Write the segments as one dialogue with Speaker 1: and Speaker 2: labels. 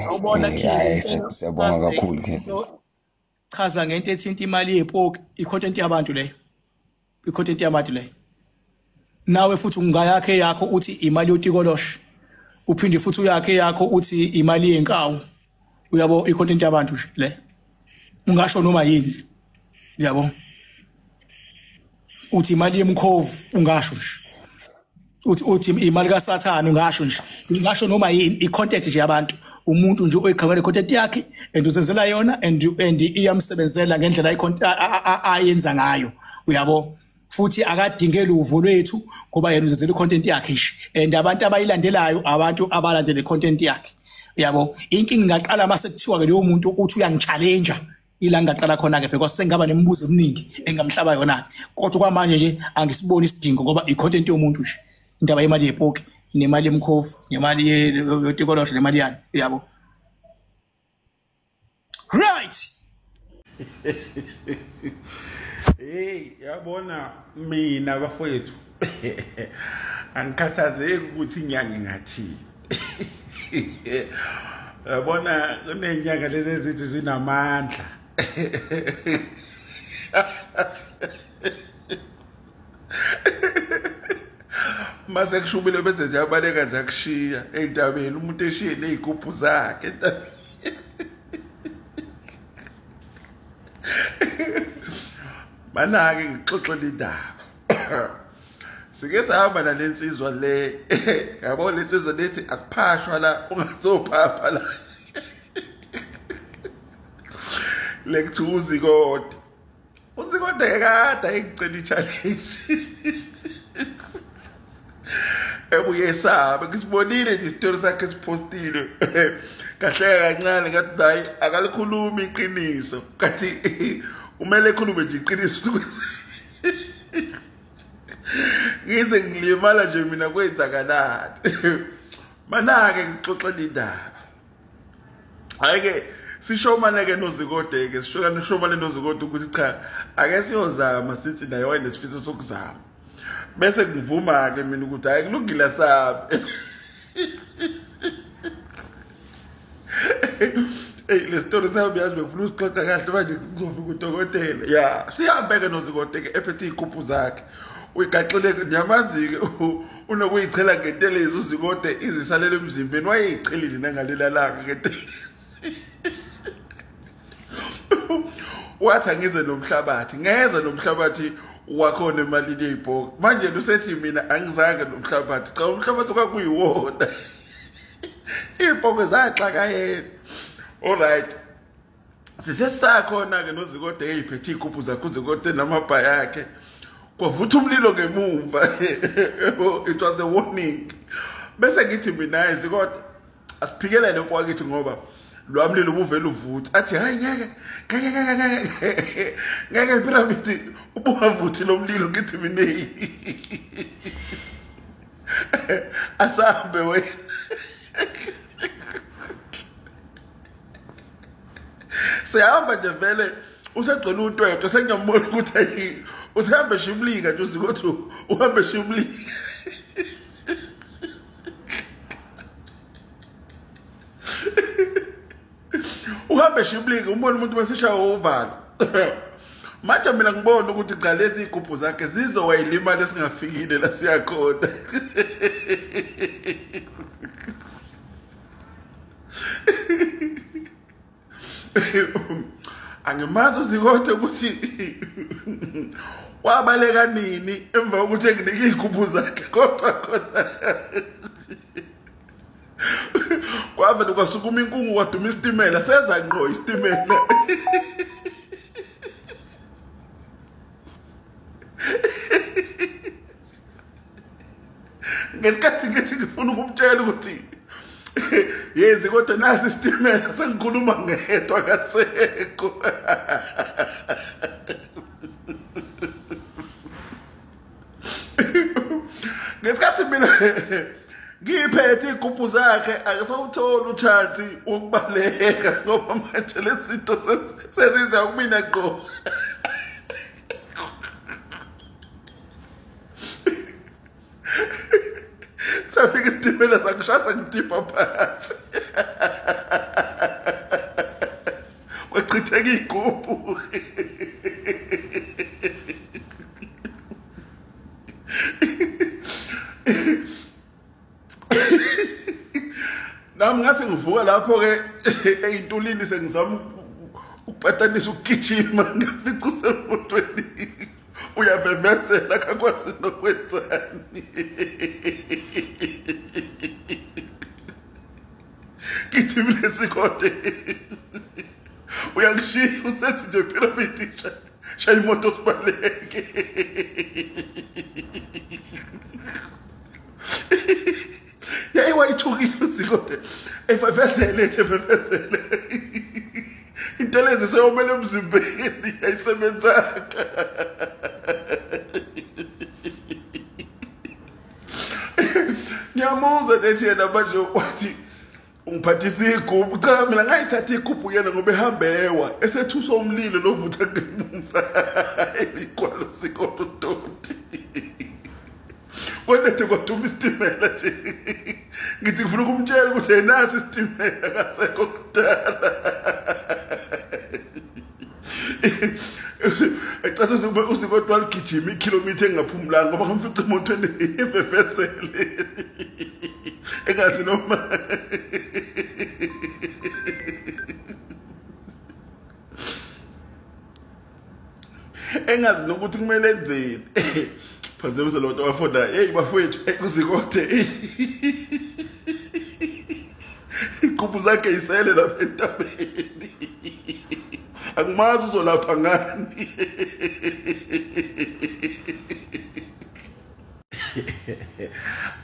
Speaker 1: Sawubona
Speaker 2: Hayi, siyabonga kakhulu Kevin.
Speaker 1: Chaza ngento ethinta imali yepoki, i-content yabantu leyo. I-content yabantu leyo. Nawe futhi ungayakhe yakho uthi imali yotikoloshe. Uphinde futhi uyakhe yakho uthi imali yenkawu. Uyabo, i-content yabantu nje le. Ungasho noma yini. Uyabo? Uthi imali yemkhovu ungasho nje. Uthi imali kaSathane ungasho nje. Ungasho noma yini, i-content nje yabantu. Umuntu nje oyiqhamela i-content yakhe and uzenzela yona and iyamsebenzela ngendlela ayenza ngayo. Uyabo? Futhi akadingeli uvo lwethu ngoba yena uzenzela i-content yakhe nje. And abantu abayilandelayo abantu abalandela i-content yakhe. Uyabo? Inkinga ingaqala mase kuthiwa ke leyo muntu uthi uyangi-challenge. Ila ngaqala khona ke because sengaba nemibuzo eminingi engamhlaba yona. Kodwa kwamanje nje angisiboni isidingo ngoba i-content yomuntu nje. Indaba yemali yepoki, nemali yemkhovu, nemali yotikoloshe, nemali yani. Uyabo? Right.
Speaker 3: Hey, yabona mina bafowethu. Angikhathazeki ukuthi inyanga ingathini. Yabona kunenyanga lezi ezithi zinamandla. Mase kushubile bese ziyabaleka ziyakushiya entabeni, umuntu eshiye nezigubhu zakhe entabeni. Mana-ke ngixoxele indaba. Sike sahamba nalensizwa le, yabo lensizwa lethi akuphashwa la, ungazophapha la. Lekuthiwa uZikode. uZikode kade ayengicela i-challenge. Ebuye esabe, ngisibonile nje isitori sakhe sipostile. Kahleka kancane ngathi hayi akalikhulumi iqiniso. Kathi kumele ekhulume nje iqiniso ukuthi ngize ngilimala nje mina kwenzakalani. Mana-ke ngixoxela indaba. Hhayi-ke sishomane-ke noZikode-ke, sishomane noZikode ukuthi cha ake siyozama sithi naye wayenesifiso sokuzama. Bese ngivuma-ke mina ukuthi hhayi kulungile asabe. Hey, le story sami yazi bengifuna usixoxa kahle manje kuzofika udokotela. Ya, sihambe-ke noZikode-ke ephethe iy'gubhu zakhe. Uyigaxile niyamazi-ke unokuyichela ngentelezi uZikode izisalele emzimbeni, wayeyichelile nangalela langa ngentelezi. Wathi angize nomhlabathi, ngeze nomhlabathi wakhona emalini yey'bhoka. Manje usethi mina angizange nomhlabathi, cha umhlabathi kwakuyiwona. Iy'bhoko zaxaka yena. Alright. Sisesakhona-ke noZikode ey'phethe iy'gubhu zakhe, uZikode namabhayi akhe. Kwavutha umlilo ngemumva. It was a warning. Bese ngithi mina Zikode asiphikelele mfowethu ngoba lo mlilo ubuvela uvutha. Athi hayi ngeke ngeke ngeke ngeke pyramid ubungavuthi lo mlilo. Ngithi mina asambe wena. Siyahamba nje vele usegcwele utwetwe, sengiyambona ukuthi usehambe shimlinga nje uZikode uhambe shimlinga. Uhambe shimlinga umbona umuntu beseshaya uvalo. Manje mina ngibona ukuthi cha lezi igubhu zakhe zizowayilimala esingafikile la siyakhona. Angimazi uZikode ukuthi wabaleka nini emva kokuthi enginike iy'gubhu zakhe, kodwa khona kwavele kwasukuma inkungu kwaduma isitimela, seza ngqo isitimela. Ngesikhathi ngithi ngifuna ukumtshela ukuthi yezi kodwa nasi isitimela, sengikhuluma ngedwa kasekho. Ngesikhathi mina ngiphethe iy'gubhu zakhe akasawutholi uchansi wokubaleka ngoba manje lezi zinto seziza kumina ngqo. Safika isitimela sakushaya sangitipha phansi. Kuvutheka igubhu. Nami ngase ngivuka lapho ke eyintulini sengizama ukupatanisa ukugijima ngafica usemotweni uyavevesela akakwazi nokwenzani. Ngithi mina Zikode uyangishiya usethi nje pyramid shaya imoto sibaleke. Yayi wayithukile uZikode efefezele efefezele intelezi seyomele emzimbeni yayisebenzaka. Ngiyamuzwa lethi yena manje wathi ungiphathisa igubhu. Cha mina ngayithatha igubhu yena ngoba ehambe ewa esethusa umlilo lovutha ngemumva ikwalo Zikode doti. Kwanethe kwaduma isitimela nje. Ngithi ngifuna ukumtshela ukuthi nasi isitimela kasekho kudala. Ecatha uZikode waligijima ikhilomitha engaphumulanga ngoba ngamfica emotweni efefesele. Engathi noma engazi nokuthi kumele enzeni. Phazemisa lo nto wafunda hey bafowethu uZikode igubhu zakhe isele lapha entabeni akumazi uzolapha ngani.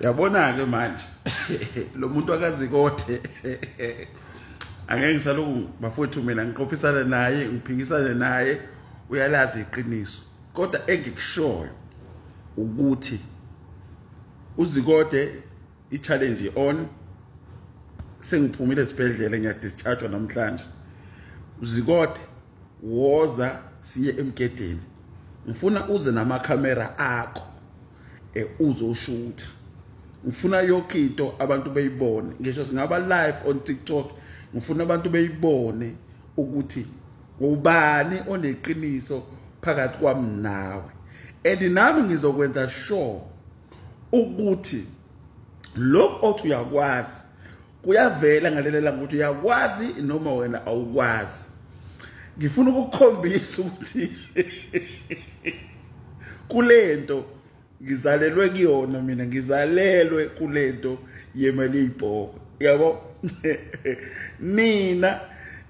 Speaker 3: Yabona ke manje lo muntu akaZikode angeke ngisaloku bafowethu mina ngiqophisana naye ngiphikisane naye uyalazi iqiniso kodwa engikushoyo ukuthi uZikode i-challenge on sengiphumile esibhedlela ngiyadischarge namhlanje. uZikode woza siye emgedeni ngifuna uze namakhamera akho uzoshutha ngifuna yonke into abantu beyibone ngisho singaba live on TikTok ngifuna abantu beyibone ukuthi ubani oneqiniso phakathi kwami nawe. And nami ngizokwenza sure ukuthi lokho othi uyakwazi kuyavela ngalelela ukuthi uyakwazi noma wena awukwazi. Ngifuna ukukhombisa ukuthi kulento ngizalelwe kuyona mina ngizalelwe kulento yemali yibhoko yabo. Nina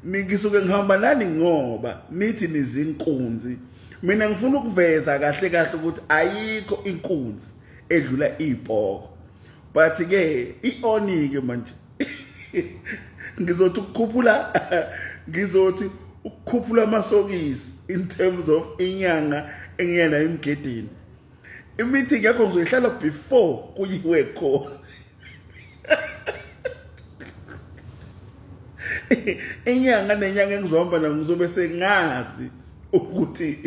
Speaker 3: ngisuke ngihamba nani ngoba nithi nizinkunzi. Mina ngifuna ukuveza kahle kahle ukuthi ayikho inkunzi edlula ibhoko. But ke ioni ke manje ngizothi ukukhuphula ngizothi ukukhuphula amasokisi in terms of inyanga engiyena emgedeni. I-meeting yakho ngizoyihlala before kuyiwe khona. Inyanga nenyanga engizohamba nayo ngizobe sengazi ukuthi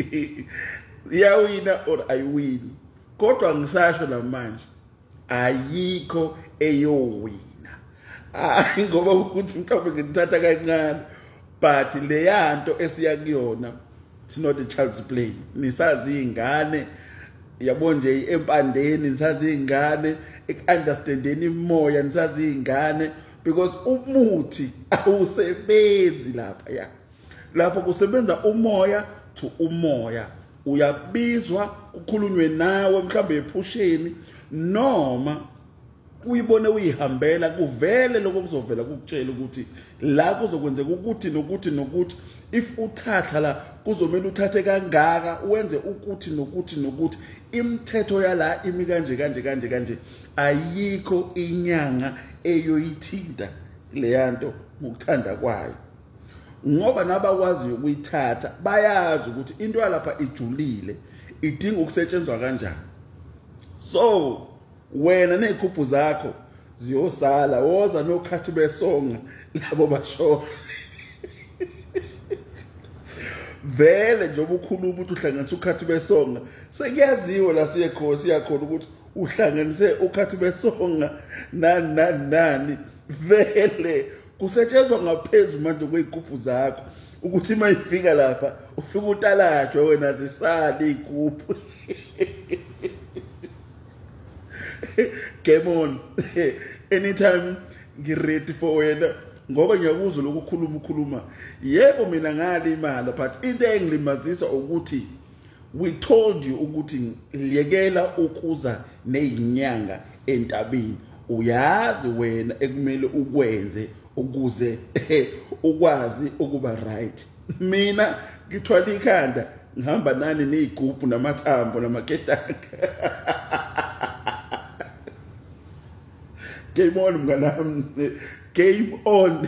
Speaker 3: iyawina or ayiwini. Kodwa ngisasho namanje ayikho eyowina. Hayi ngoba ukuthi mhlawumbe ngithatha kancane but leyanto esiya kuyona it's not a child's play. Nisazi ingane yabo nje empandeni nisazi ingane ekunderstandeni imoya nisazi ingane because umuthi awusebenzi lapha ya. Lapho kusebenza umoya to umoya uyabizwa kukhulunywe nawe mhlawumbe ephusheni noma uyibone uyihambela kuvele lokho kuzovela kukutshela ukuthi la kuzokwenzeka ukuthi nokuthi nokuthi if uthatha la kuzomela uthathe kangaka wenze ukuthi nokuthi nokuthi imithetho yala imi kanje kanje kanje kanje. Ayikho inyanga eyoyithinta leyanto ngokuthanda kwayo ngoba nabakwaziyo ukuyithatha bayazi ukuthi into yalapha ijulile idinga ukusetshenzwa kanjani. So wena nezikhuphu zakho ziyosala woza nokhathi besonga labo basho vele njengoba ukhuluma ukuthi uhlanganise ukhathi besonga sekuyaziwe la siye khona siyakhona ukuthi uhlanganise ukhathi besonga nani nani nani vele kusetshenzwa ngaphezulu manje kwezigubhu zakho. Ukuthi mayifika lapha ufika utalajwa wena zisali igubhu. Game on. Anytime ngiready for wena ngoba ngiyakuzwa lokukhuluma ukhuluma. Yebo mina ngalimala, but into engilimazisa ukuthi we told you ukuthi liyekela ukuza nezinyanga entabeni. Uyazi wena ekumele ukwenze ukuze ukwazi ukuba right. Mina ngithwala ikhanda ngihamba nani nezigubhu namathambo namaketanga. Game on mnganami, game on.